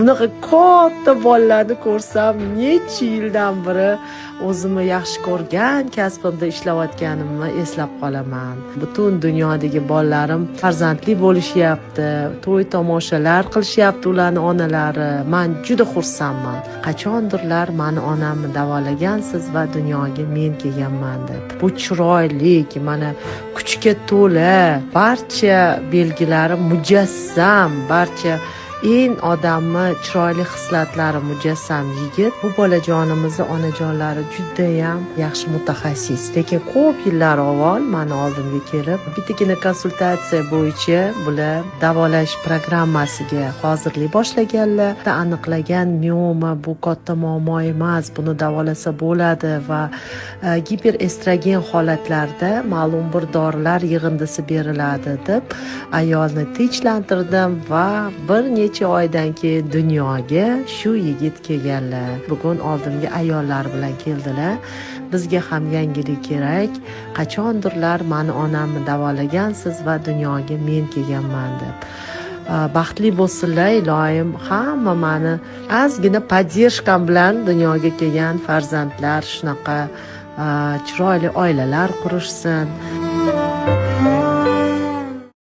Bunaqa katta bolalarni ko'rsam, necha yildan beri o'zimni yaxshi ko'rgan kasbimda ishlayotganimni eslab qolaman. Butun dunyodagi bolalarim farzandli bo'lishyapti, to'y tomoshalar qilishyapti ularni onalari. Men juda xursandman. Qachondirlar mani onamni davolagansiz va dunyoga men kelganman deb. Bu chiroyli, mana kuchga to'la, barcha belgilari mujassam, barcha eng odamni chiroyli xislatlari mujassam yigit. Bu bolajonimizni onajonlari judayam yaxshi mutaxassis. Lekin ko'p yillar avval mani oldimga kelib, bittagina konsultatsiya bo'yicha bular davolash programmasiga hozirlik boshlaganlar. Aniqlagan mioma bu katta muammo emas, buni davolasa bo'ladi va giperestrogen holatlarda ma'lum bir dorilar yig'indisi beriladi deb ayolni tinchlantirdim va bir necha oydan keyin dunyoga shu yigit kelganlar. Bugun oldimga ayollar bilan keldilar. Bizga ham yangilik kerak. Qachondirlar mani onamni davolagansiz va dunyoga men kelganman deb. Baxtli bo'lsinlar, iloyim hamma mani ozgina поддержкам bilan dunyoga kelgan farzandlar shunaqa chiroyli oilalar qurishsin.